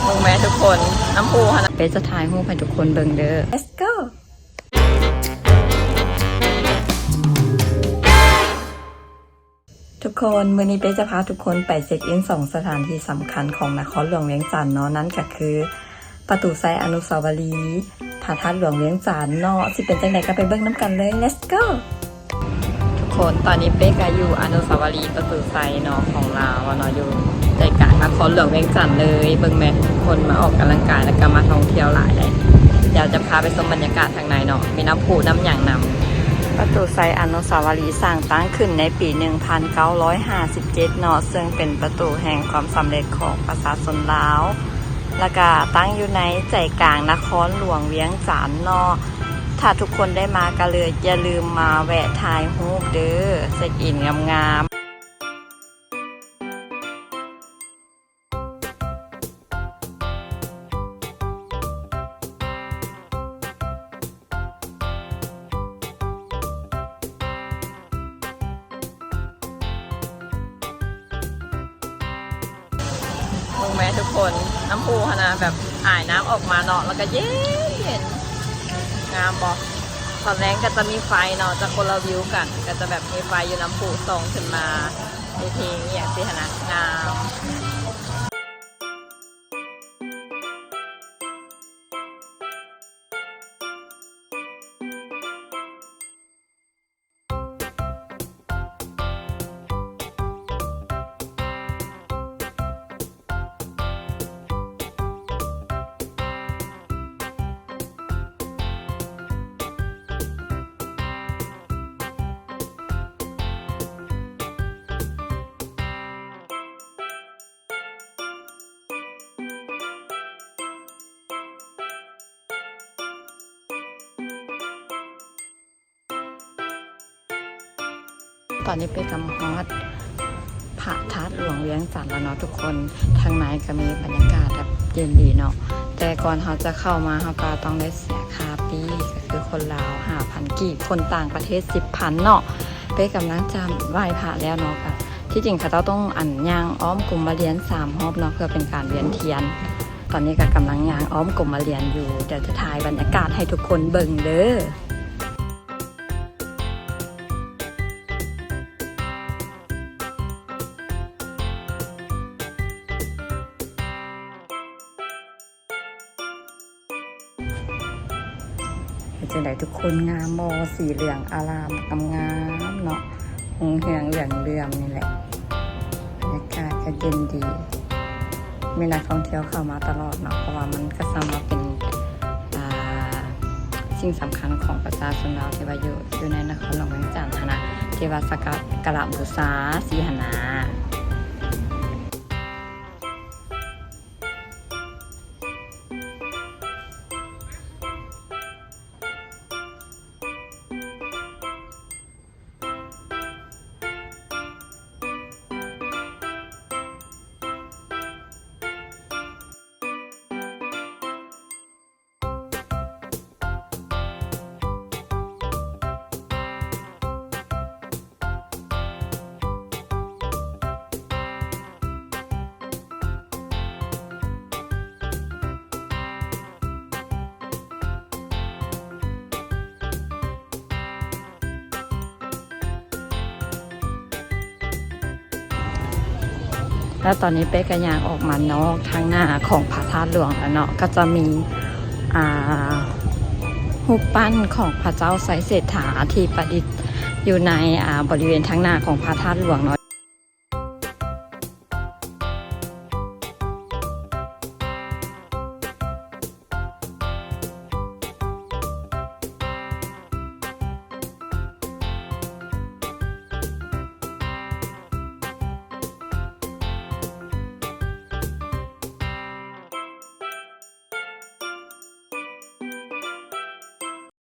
ເບິ່ງແມ້ທຸກຄົນ ນ້ຳພຸຫັ້ນນະ ເປ້ຈະຖ່າຍຮູບໃຫ້ທຸກຄົນເບິ່ງເດີ Let's go. ທຸກຄົນ ມື້ນີ້ເປ້ຈະພາທຸກຄົນໄປເຊັກອິນສອງສະຖານທີ່ສຳຄັນຂອງນະຄອນຫຼວງວຽງຈັນເນາະ ນັ້ນກໍຄືປະຕູໄຊອະນຸສາວະລີ ພະທາດຫຼວງວຽງຈັນເນາະ ຊິເປັນຈັ່ງໃດກໍໄປເບິ່ງນຳກັນເລີຍ Let's go. ທຸກຄົນ ຕອນນີ້ເປ້ກໍຢູ່ອະນຸສາວະລີປະຕູໄຊເນາະ ຂອງລາວເນາະ ຢູ່ໃຈກາງນະຄອນຫຼວງວຽງຈັນເລີຍ ເບິ່ງແມ້ ຄົນມາອອກກຳລັງກາຍ ແລ້ວກໍມາທ່ອງທ່ຽວຫຼາຍເດ້ ດຽວຈະພາໄປຊົມບັນຍາກາດ ທາງໃນເນາະ ມີນ້ຳພຸນ້ຳຫຍັງນຳ. ປະຕູໄຊອະນຸສາວະລີສ້າງຕັ້ງຂຶ້ນໃນປີໜຶ່ງພັນເກົ້າຮ້ອຍຫ້າສິບເຈັດເນາະ ເຊິ່ງເປັນປະຕູແຫ່ງຄວາມສຳເລັດຂອງປະຊາຊົນລາວ ແລ້ວກະຕັ້ງຢູ່ໃນໃຈກາງນະຄອນຫຼວງວຽງຈັນເນາະ. ຖ້າທຸກຄົນໄດ້ມາກະເລີຍ ຢ່າລືມມາແວະຖ່າຍຮູບເດີ ເຊັກອິນງາມໆ. ເບິ່ງແມ້ທຸກຄົນ ນ້ຳພຸຫັ້ນນະ ແບບອາຍນ້ຳອອກມາເນາະ ແລ້ວກໍເຢັນໆ ງາມບໍ່? ຕອນແລງກໍຈະມີໄຟເນາະ ຈະຄົນລະວິວກັນ ກໍຈະແບບມີໄຟຢູ່ນ້ຳພຸສ່ອງຂຶ້ນມາ ມີເພງອີ່ຫຍັງຊີ້ຫັ້ນນະ ງາມ. ຕອນນີ້ເປ້ກໍມາຮອດພະທາດຫຼວງວຽງຈັນແລ້ວເນາະທຸກຄົນ. ທາງໃນກໍມີບັນຍາກາດແບບເຢັນດີເນາະ ແຕ່ກ່ອນເຮົາຈະເຂົ້າມາ ເຮົາກໍຕ້ອງໄດ້ເສຍຄ່າປີ້ ກໍຄືຄົນລາວຫ້າພັນກີບ ຄົນຕ່າງປະເທດສິບພັນເນາະ. ເປ້ກຳລັງຈະໄຫວ້ພະແລ້ວເນາະ ກໍທີ່ຈິງເຂົາເຈົ້າຕ້ອງ ອັນ ຍ່າງອ້ອມກົມມະລຽນສາມຮອບເນາະ ເພື່ອເປັນການວຽນທຽນ. ຕອນນີ້ກໍກຳລັງຍ່າງອ້ອມກົມມະລຽນຢູ່ ດຽວຈະຖ່າຍບັນຍາກາດໃຫ້ທຸກຄົນເບິ່ງເດີ. ເປັນຈັ່ງໃດທຸກຄົນ ງາມບໍ່? ສີເຫຼືອງອາລາມ ງາມໆ ເນາະ ຮຸ່ງເຮືອງເຫຼືອງເຫຼື້ອມນີ້ແຫຼະ. ບັນຍາກາດກໍເຢັນດີ ມີນັກທ່ອງທ່ຽວເຂົ້າມາຕະຫຼອດເນາະ ເພາະວ່າມັນກໍສຳລັບເປັນ ອ່າ ສິ່ງສຳຄັນຂອງປະຊາຊົນລາວທີ່ວ່າຢູ່ ຢູ່ໃນນະຄອນຫຼວງວຽງຈັນຫັ້ນນະ ທີ່ວ່າສັກກາລະບູຊາຊີ້ຫັ້ນນະ. ແລ້ວຕອນນີ້ເປ້ກໍຍ່າງອອກມານອກທາງໜ້າຂອງພະທາດຫຼວງແລ້ວເນາະ ກໍຈະມີ ອ່າ ຮູບປັ້ນຂອງພະເຈົ້າໄຊເສດຖາທີ່ປະດິດຢູ່ໃນ ອ່າ ບໍລິເວນທາງໜ້າຂອງພະທາດຫຼວງເນາະ.